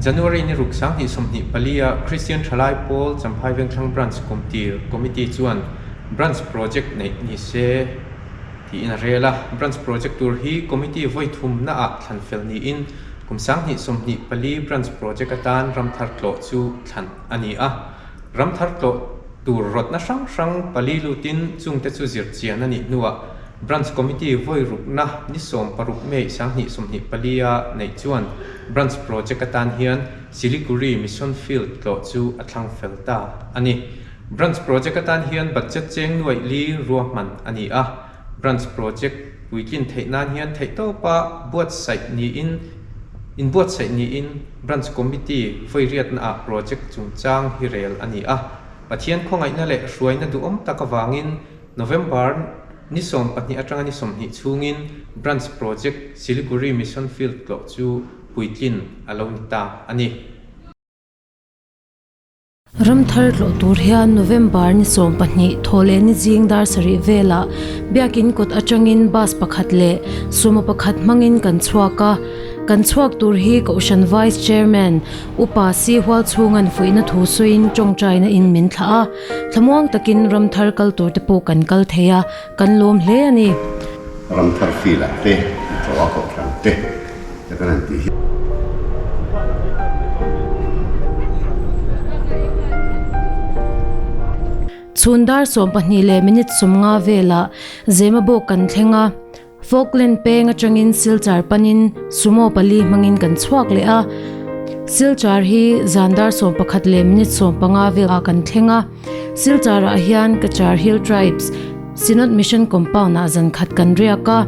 January ni ruk 2024 a Kristian Thalai Pawl Champhai Vengthlang Branch Kumtir Committee chuan Branch Project neih ni se tiin a rel a. Branch Project tur hi Committee vawi thumna ah thlan fel niin kum 2024 Branch Project atan Ramthar tlawh chu thlan a ni a. Ramthar tlawh tur rawtna hrang hrang pali lutin chungte chu zir chian a nih hnuah Branch Committee vawi rukna ni 16 May 2024 a neih chuan Branch Project atan hian Siliguri Mission Field tlawh chu a thlang fel ta a ni. Branch Project atan hian budget cheng nuaih li ruahman a ni a. Branch Project puitlin theih nan hian theihtawpa buatsaih niin inbuatsaih niin Branch Committee vawi riatna ah project chungchang hi rel a ni a. Pathian khawngaihna leh hruaina duhawm tak avangin November ni 12 atanga ni 20 chhungin Branch Project Siliguri Mission Field tlawh chu puitlin a lo ni ta a ni. Ramthar tlawh tur hian November ni 12 thawhleh ni zing dar sarih velah Biakin kawt atangin bus pakhat leh sumo pakhat hmangin kan chhuak a. Kan chhuak tur hi Kohhran Vice Chairman Upa Si Hualchhunga'n fuihna thu sawiin tawngtaina in min thlah a. Thlamuang takin Ramthar kal tur te pawh kan kal thei a, kan lawm hle a ni. Ramthar field ah te, tlawh a Kohhran te te kan han tih hi. Chhun dar 12 leh minute 50 velah Zemabawk kan thleng a, Falkland peng atangin Silchar panin sumo pali hmangin kan chhuak leh a. Silchar hi zan dar 11 leh minute 15 velah kan thleng a. Silchar ah hian Cachar Hill Tribes Synod Mission Compound ah zan khat kan riak a.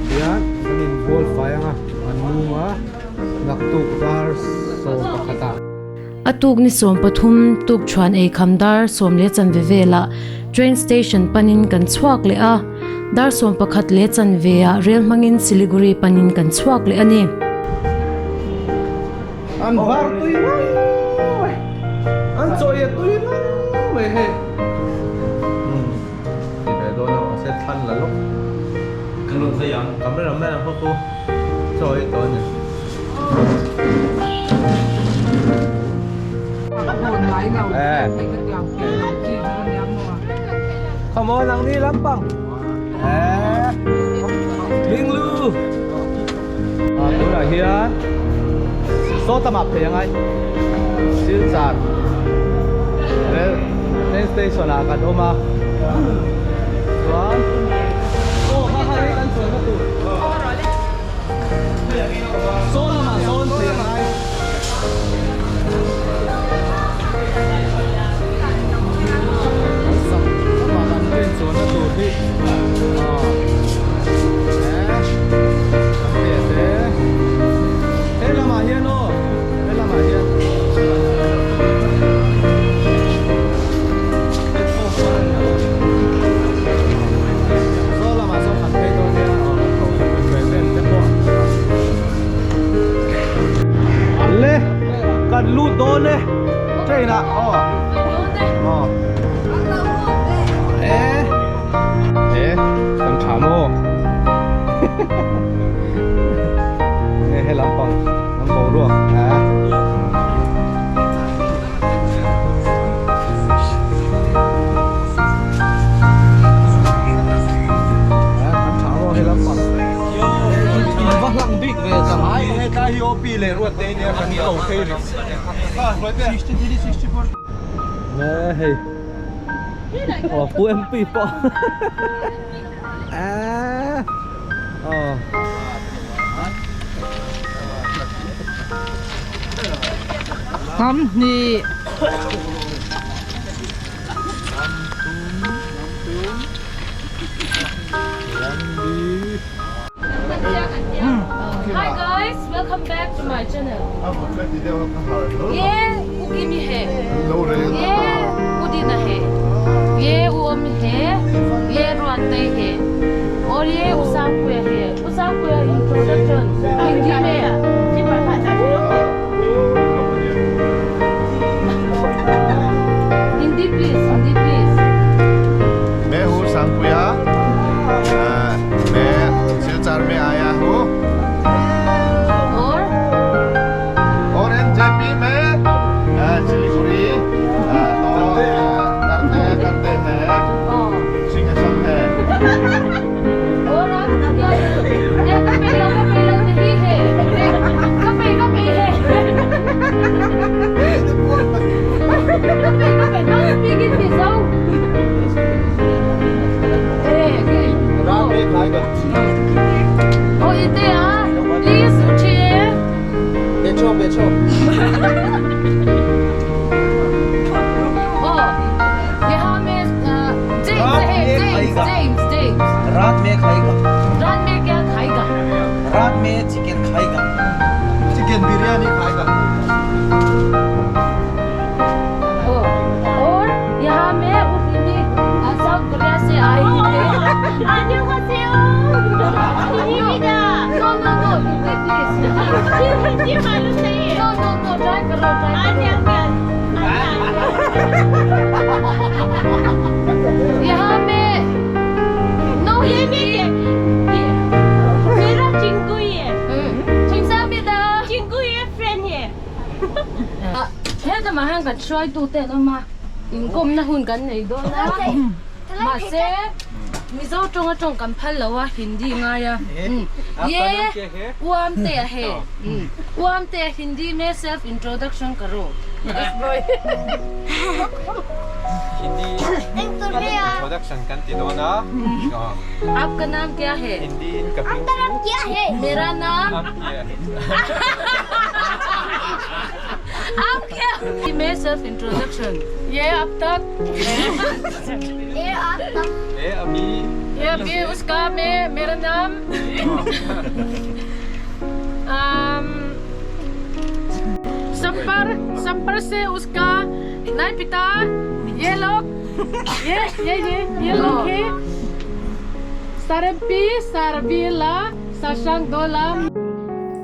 Tihian kan inbual fai anga an mum a, naktuk dar 11 ah. A tuk ni 13 tuk chuan ei kham dar 10:15 velah train station panin kan chhuak leh a, dar 11:15 ah rel hmangin Siliguri panin kan chhuak leh a ni. An var tui mai mai, an chawi tui mai mai hei. Ti ve dawn a mahse thlan la lawk. Kan rawn zai ang. Camera man ang ho chu chawi tawh a ni. Come on ang ni lampang. Eh. Linglu. Tunah hian saw tamah phei angai Silchar rel train station ah kan awm a chuan aw kha kha hei kan chuan na tur saw lamah sawn phei angai. Lamah kan train chuan na tur hi He lamah hian aw he lamah hian saw lamah sawn kan phei dawn nia aw kan koh khat president te pawh le kan lut dawn e train ah aw aw e E kan tha maw nge he lampang an boruak a kan tha maw he lampang in va hlang bik ve zang ai he tlai hi OP leh ruat te nia kan ko phei ri nge hei Ồ, Pu MP pawh À Ờ Ngam hnih. Hi guys, welcome back to my channel. Ye Ukimi hai. Ye Udina hai. Ye Uom hai. Ye Ruante hai. और ये Usakuya hai. Usakuya introduction Hindi में. Hindi please, Hindi please. मैं हूँ सांगपुया मैं सिलचर में आया हूँ और Helamah hian kan hruaitute an awm a, inkawmna hun kan nei dawn a, mahse Mizo tawnga tawng kan phal lo a, Hindi ngai a, Ye Uamte a he, Uamte a Hindi me self introduction ka rawh. Hindi introduction kan ti dawn a, Aapka naam kya hai? Hindi in ka hming chu Mera naam Aap kya? Me self introduction. Ye ab tak. Ye ab tak. Ye abhi. Ye abhi uska me mera naam. Um, Sampar Sampar se uska nai pita ye log ye ye ye ye log he Sarempi Sarbila Sashang Dola.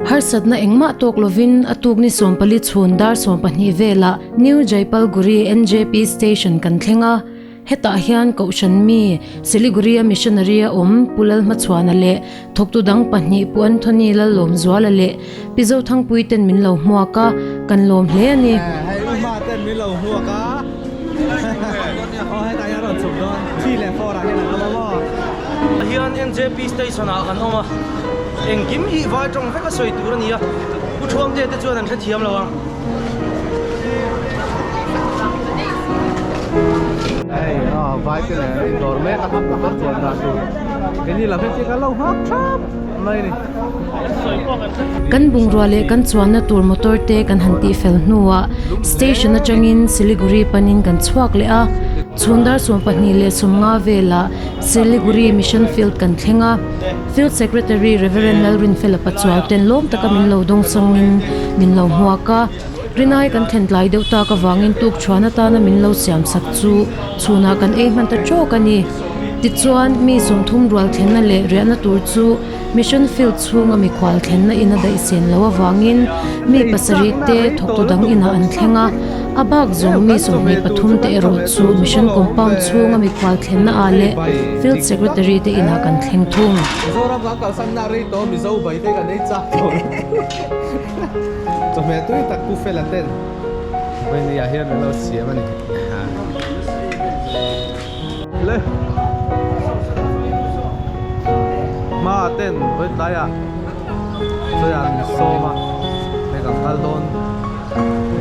Harsatna engmah tawk lovin a tuk ni 14 chhun dar 12 velah New Jaipalguri NJP Station kan thleng a, hetah hian Kohhran mi Siliguri a missionary a awm Pu Lalhmachhuana leh thawktu dang pahnih Pu Anthony Lalawmzuala leh Pi Zothangpui ten min lo hmuak a, kan lawm hle a ni. Hei u hma ten min lo hmuak a, aw hetah hian rawn chhuk dawn, 3 leh 4 ah hian an awm a maw? Hian NJP station ah kan awm a, engkim hi vai tawng vek a sawi tur a ni a, Pu Thuamte te chuan an hrethiam lo ang. Hei aw vai te leh in dawr mek a chuan dan tur keini lam hi kan lo nghak thap mai a ni. Kan bungrua leh kan chuanna tur motor te kan han tih fel hnuah station atangin Siliguri panin kan chhuak leh a, chhun dar 25:50 velah Siliguri Mission Field kan thleng a, Field Secretary Rev Lalrinfela Pachuau ten lawm taka min lo dawng sawngin min lo hmuak a, Rinai kan thlen tlai deuh tak avangin tuk chhuan atana min lo siam sak chu chhunah kan ei hman ta tawk a ni. Tichuan, mi 30 rual thlenna leh riahna tur chu Mission Field chhunga mikhual thlenna in a daih sen loh avangin mi pasarih te thawktu dang inah an thleng a, a bak zawng mi 23 te erawh chu Mission Compound chhunga mikhual thlenna ah leh Field Secretary te inah kan thleng thung. Mizoram kan kalsanna rei tawh Mizo bai te kan ei chak tawh chawhmeh tui tak Pu Fela ten Vawini ah hian an lo siam a ni. Le hma ten vawi tlaiah sawi an sawm a hei kan kal dawn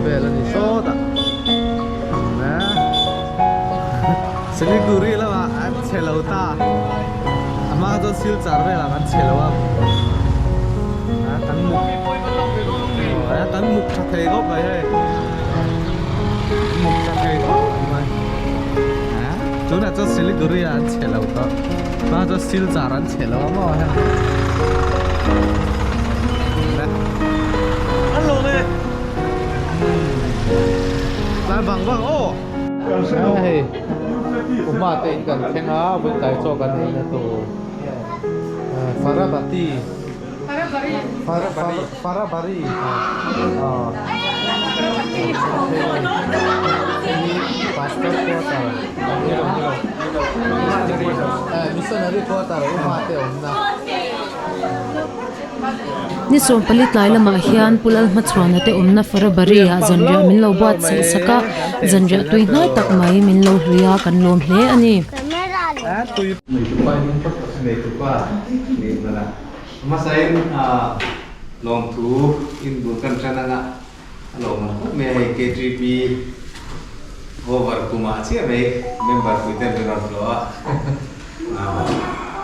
vel a ni sawt a Siliguri lamah an chhe lo ta a hma chuan Silchar velah kan chhe lo a kan muk kan muk tha thei khawp mai hei muk tha thei khawp mai. Tunah chuan Siliguri ah an chhe lo tawh tunah chuan Silchar an chhe lo a maw heng An lawm e Tlai vang vang aw Hei Uma te in kan thleng a vawitlai chaw kan ei na tur Farabati Farabari Farabari Pastor quarter Missionary quarter Uma te awmna. Ni 14 tlai lamah hian Pu Lalhmachhuana te awmna Farabari ah zanriah min lo buatsaih sak a, zanriah tui hnai tak mai min lo hlui a, kan lawm hle a ni. Hmasain lawmthu in bul kan tan anga a lawm ang khawp mai a, hei KTP over kumah chiah mai member pui ten min rawn hlawh a,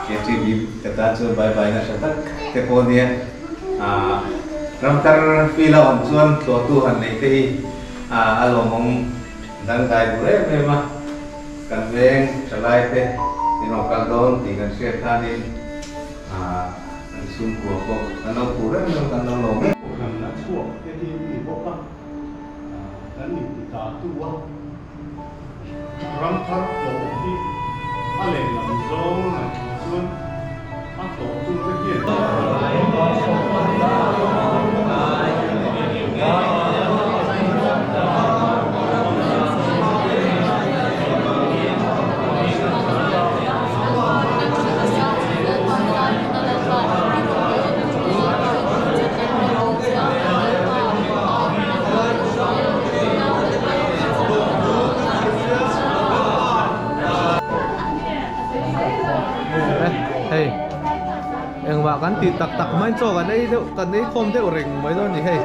KTP ka tan chuan bye bye nasa tak te pawh ania, ramthar feel a awm chuan tlawhtu han neih te hi a lawmawm dangdai duh em em a, kan veng thalai te min rawn kal dawn tih kan hriat khanin. Kan chhungkua pawh kan lo pur em em kan lo lawm em. Kohhran a chhuak te hi an ni bawk a, kan inti ta tu a, ram thar tlawh hi a lehlam zawng ngaihtuah chuan a tlawh tu te hian. Engmah kan tih tak tak hmain chaw kan ei deuh kan ei khawm deuh reng mai dawn a ni hei.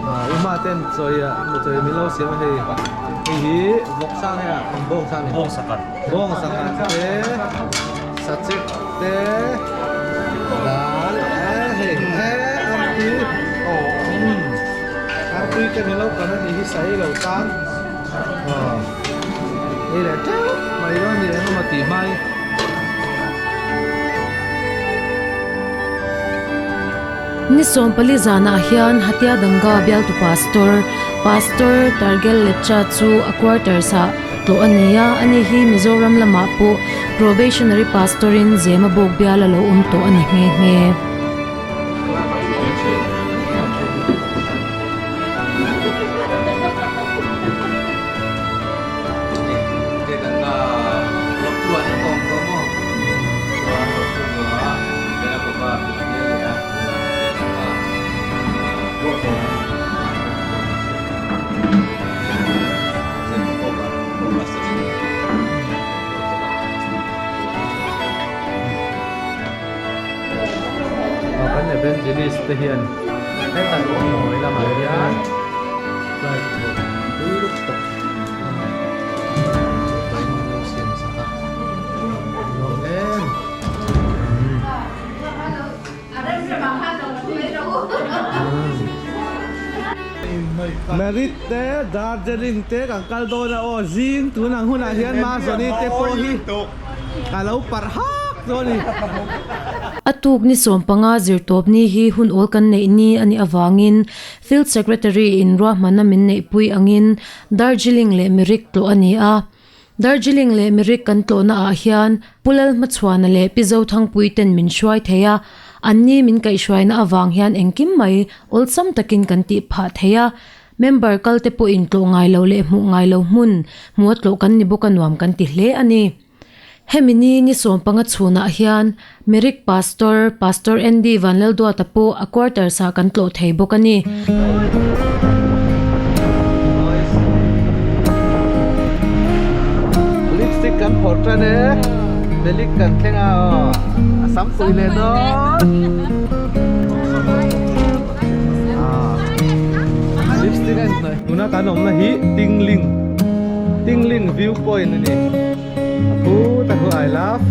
U hma ten chawi ah chawi min lo siam a hei. Hei hi vawk sang hei ah bawng sang ni. Bawng sakhat. Bawng sakhat te sachek te dal eh hei eh artui artui te min lo kan a nih hi saei lo tan. Aw hei leh teuh mai dawn a ni engemaw tih hmai. Ni 40 zanah hian Hatia Danga bialtu pastor, Pastor Targel Lepcha chu a quarters ah tlawh a ni a, ani hi Mizoram lamah pawh probationary pastor in Zemabawk bial a lo awm tawh a ni nghe nghe. Kan evangelist te hian hetah hnuai lamah hian flight pawh tui lutuk siam sak a nuam em. Merit te Darjeeling te kan kal dawn a aw zing tun ang hunah hian Mazawni te pawh hi a lo parh hak dawn a ni. A tuk ni 15 zirtawp ni hi hun awl kan neih ni a nih avangin Field Secretary in ruahmanna min neihpui angin Darjeeling leh Mirik tlawh a ni a. Darjeeling leh Mirik kan tlawhna ah hian Pu Lalhmachhuana leh Pi Zothangpui ten min hruai thei a, anni min kaihhruaina avang hian engkim mai awlsam takin kan tih phah thei a. Member kal te pawhin tlawh ngai lo leh hmuh ngai lo hmun hmuh a tlawh kan ni bawk a nuam kan ti hle a ni. Hemi ni ni 15 chhunah hian Mirik Pastor, Pastor Andy Vanlalduata pawh a quarters ah kan tlawh thei bawk a ni. Lipstick kan phawrh tan e, Melik kan thleng a aw, a sam pui leh dawn. Lipstick a inhnawih. Tuna kan awmna hi Tingling, Tingling view point a ni. A khu ta khu I love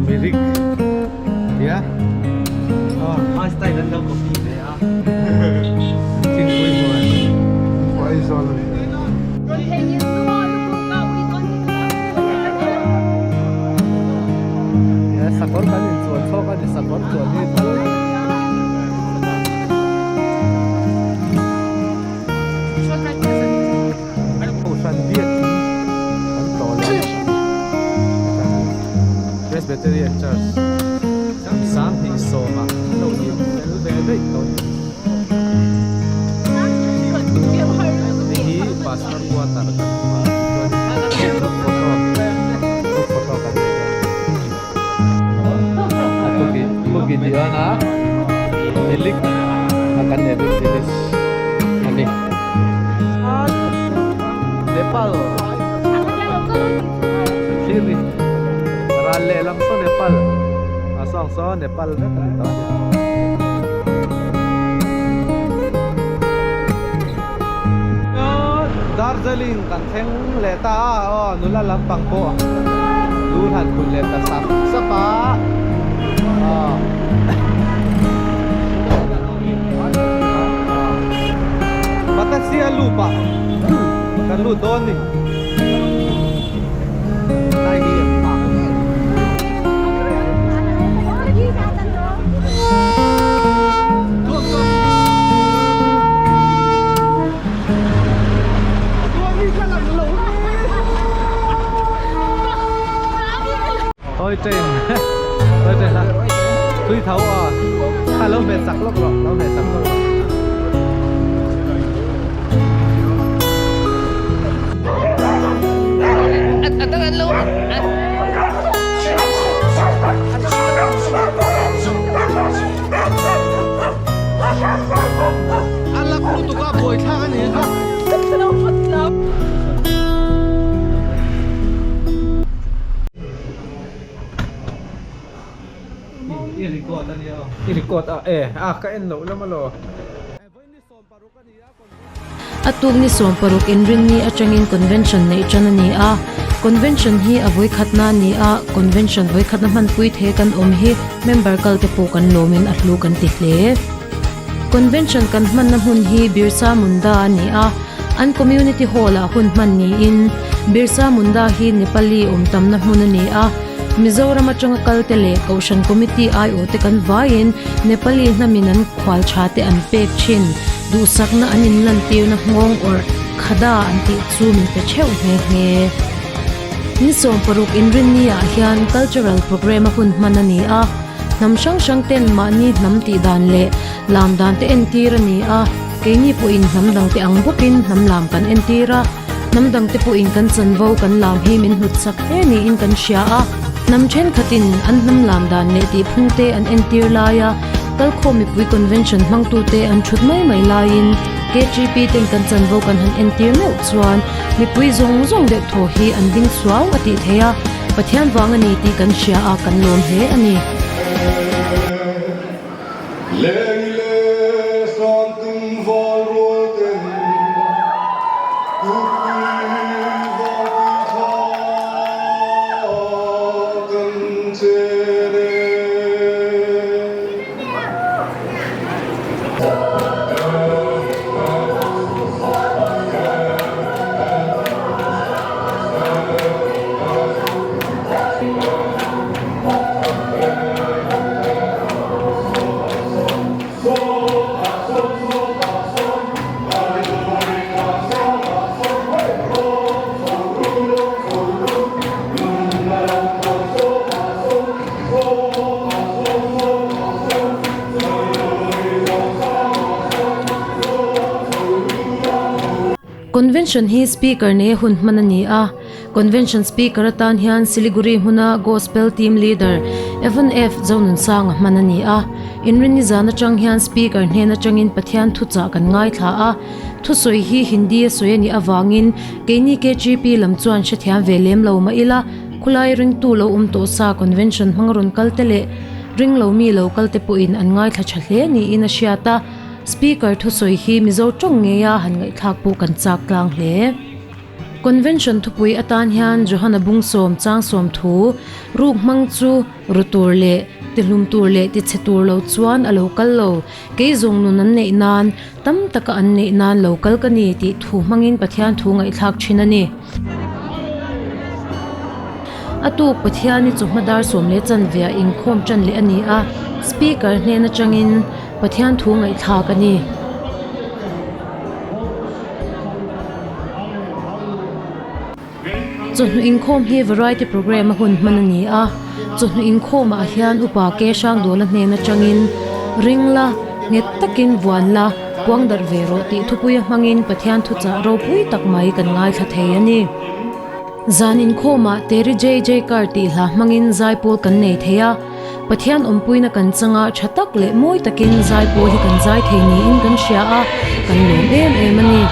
Mirik tia aw high style an lo copy ve a thingpui hmuai Aizawl a ni. Sakawr kan inchuan chhawk a ni sakawr chuan hi Kohhran biak in an tlawh leh Presbyterian Church 20 ah lo nih fel ve daih tawh a ni. Hei hi Pastor quarter kan hmu a chuan group photo group photo kan nei dawn a ni. A Gideon a milik a kan evangelist a ni. Nepal thlir hi ral lehlam saw Nepal a sawng saw Nepal vek a ni tawh a ni. Darjeeling kan thleng leh ta a aw nula lampang pawh lu han khun leh ta sap sap a aw. Batasia loop ah kan lut dawn ni. Lai hi an phak. Toy train toy train ha thui tho à kha lo hmet sak lawk rawh lo hmet sak lawk rawh. A lak lutuk a buai thlak a ni kha. I record a nia aw. I record a e a ka en loh lam alaw. A tuk ni 60 inrinni atangin convention neih tan a ni a. Convention hi a vawikhatna a ni a, convention vawikhatna hmanpui the kan awm hi member kal te pawh kan lawmin a hlu kan ti hle. Convention kan hmanna hmun hi Birsa Munda a ni a, an community hall ah hun hman niin Birsa Munda hi Nepali awm tamna hmun a ni a, Mizoram atanga kal te leh Kohhran Committee aiawh te kan vaiin Nepali hnamin an khual tha te an pek thin. Duhsakna an inlantirna nghawng awrh Khada an tih chu min pe theuh nghe nghe. Ni 60 inrinni ah hian Cultural Programme a hun hman a ni a, hnam hrang hrang ten mahni hnam tih dan leh lam dan te entir a ni a, keini pawhin hnam dang te ang bawkin hnam lam kan entir a. Hnam dangte pawhin kan chanvo kan lam hi min hnut chak hle niin kan hria a, hnam thenkhatin an hnam lam dan leh tihphungte an entir laia kalkhawm mipui convention hmangtute an thut mai mai laiin KGP ten kan chanvo kan han entir meuh chuan mipui zawng zawng deuh thaw hi an ding suau a tih theih a, Pathian vang a ni tih kan hria a, kan lawm hle a ni. Leng leh Santum val rual ten Tupui val pui thla kan chen e. Convention hi Speaker nei hun hman a ni a. Convention Speaker atan hian Siliguri hmuna Gospel Team Leader Evan F. Zonunsanga hman a ni a. Inrinni zan atang hian Speaker hnen atangin Pathian thuchah kan ngaithla a. Thusawi hi Hindi a sawi a nih avangin keini KGP lam chuan hrethiam ve lem lo mah ila, khulai ringtu lo awm tawh sa Convention hmang rawn kal te leh ring lo mi lo kal te pawhin an ngaithla tha hle niin a hriat a. Speaker thusawi hi Mizo tawng ngeia han ngaihthlak pawh kan chak tlang hle. Convention thupui atan hian Johana Bungsawm Changsawm thu ruk hmang chu ru tur leh tihlum tur leh tichhe tur lo chuan a lo kal lo, kei zawng nun an neih nan, tam taka an neih nan lo kal ka ni tih thu hmangin Pathian thu ngaihthlak thin a ni. A tuk Pathiani chu hmadar sawm leh chanve ah inkhawm tan leh a ni a, Speaker hnen atangin Pathian thu ngaihthlak a ni. Chawhnu inkhawm hi variety programme a hun hman a ni a, chawhnu inkhawmah hian upa ke hrang dawla hnen atangin ring la, nghet takin vuan la, puang darh ve rawh tih thupuia hmangin Pathian thuchah ropui tak mai kan ngaithla thei a ni. Zan inkhawmah Teri Jai Jai Kar tih hla hmangin zaipawl kan nei thei a. Pathian awmpuina kan changa tha tak leh mawi takin zai pawl hi kan zai thei niin kan hria a, kan lawm em em a ni.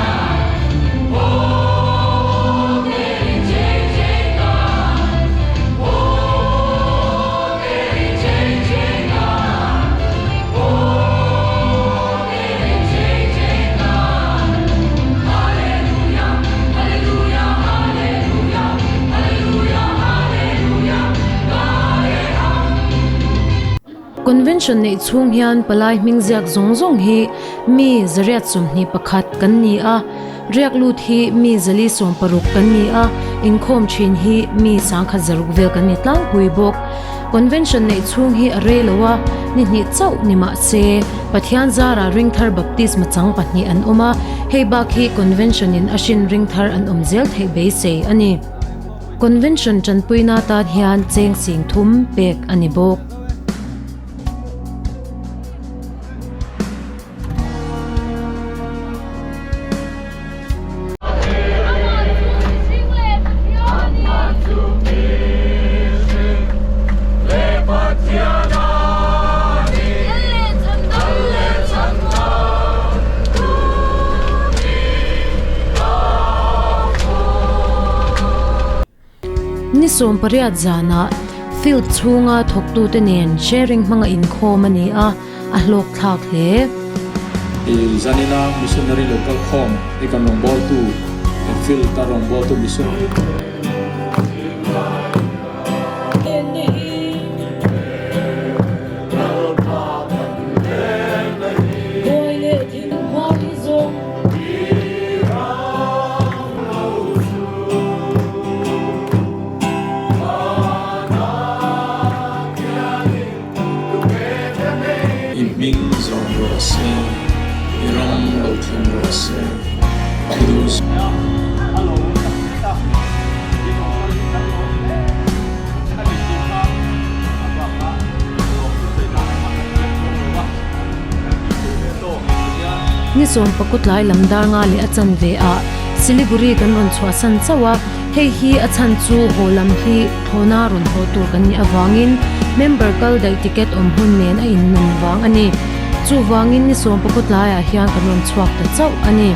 Convention neih chhung hian palai hming ziak zawng zawng hi mi zariat 21 kan ni a, riak lut hi mi zali 60 kan ni a, inkhawm thin hi mi sangkhat zaruk vel kan ni tlangpui bawk. Convention neih chhung hi a rei lo a, ni hnih chauh ni mah se, Pathian zara ringthar baptisma chang pahnih an awm a, hei bak hi Convention in a hrin ringthar an awm zel theih beisei a ni. Convention tanpuina tan hian cheng sing thum pek a ni bawk. Ni 80 zanah. Field chhunga thawktute nen sharing hmanga inkhawm a ni a, a hlawk thlak hle. I zanina missionary lo kal khawm i kan rawngbawltu, field a rawngbawltu missionary. I hming zawng rawh se, i ram lo thleng rawh se, i duh. Ni sawmpakut lai lam dar nga leh a chanve ah Siliguri kan rawn chhuahsan chauh a, hei hi a chhan chu haw lam hi thlawna rawn haw tur kan nih avangin member kal daih ticket awm hun nen a innun vang a ni. Chuvangin ni sawmpakut laiah hian kan rawn chhuak ta chauh a ni.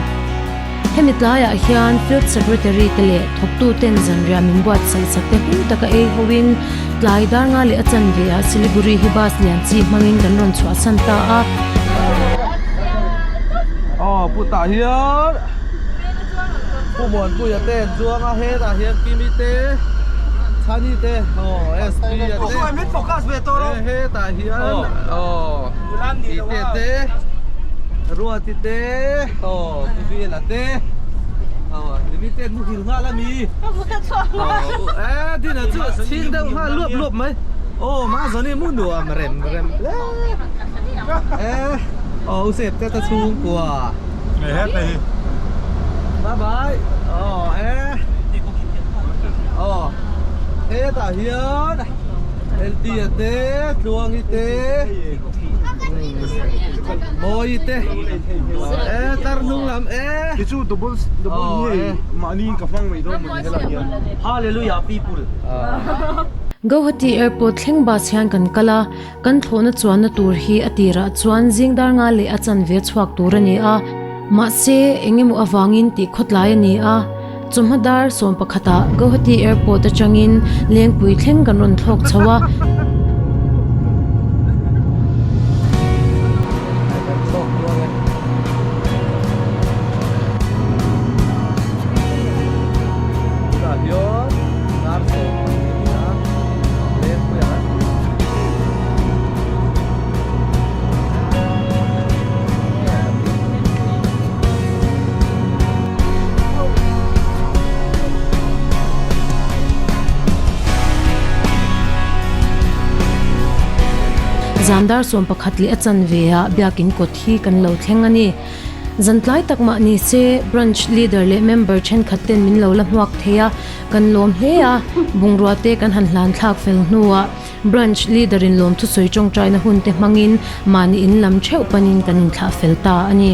Hemi tlaiah hian Field Secretary te leh thawktuten zanriah min buatsaih sak te hlim taka ei hoin tlai dar nga leh a chanve ah Siliguri hi bus lian chi hmangin kan rawn chhuahsan ta a. Aw putah hian Pu Muanpuia te an chuang a hetah hian Kimi te Chhani te aw SP a te hetah hian aw Tite te Ruati te aw Pu Vela te aw limited muhil nghal ami aw e dina chu chhing deuh nghal luap luap mai aw mahzawni mu nuam rem rem hle e aw u sep te ta chhungkua bye bye aw e aw hetah hian LT a te Tluangi te Mawi te e tar hnung lam e Ti chu double double hi mahni in ka hmang mai dawn mawni helai hian. Hallelujah people. Guwahati airport thleng bus hian kan kal a, kan thlawhna chuanna tur hi a tirah chuan zing dar nga leh a chanve chhuak tur a ni a, mahse engemaw avangin tih khawtlai a ni a, chawhma dar 11 ah Guwahati airport atangin Lengpui thleng kan rawn thlawk chho a. Zan dar 11 leh a chanve ah biakin kawt hi kan lo thleng a ni. Zan tlai tak mah ni se branch leader leh member thenkhat ten min lo la hmuak thei a, kan lawm hle a, bungrua te kan han hlan thlak fel hnuah Branch leader in lawmthusawi tawngtaina hun te hmangin mahni in lam theuh panin kan inthlah fel ta a ni.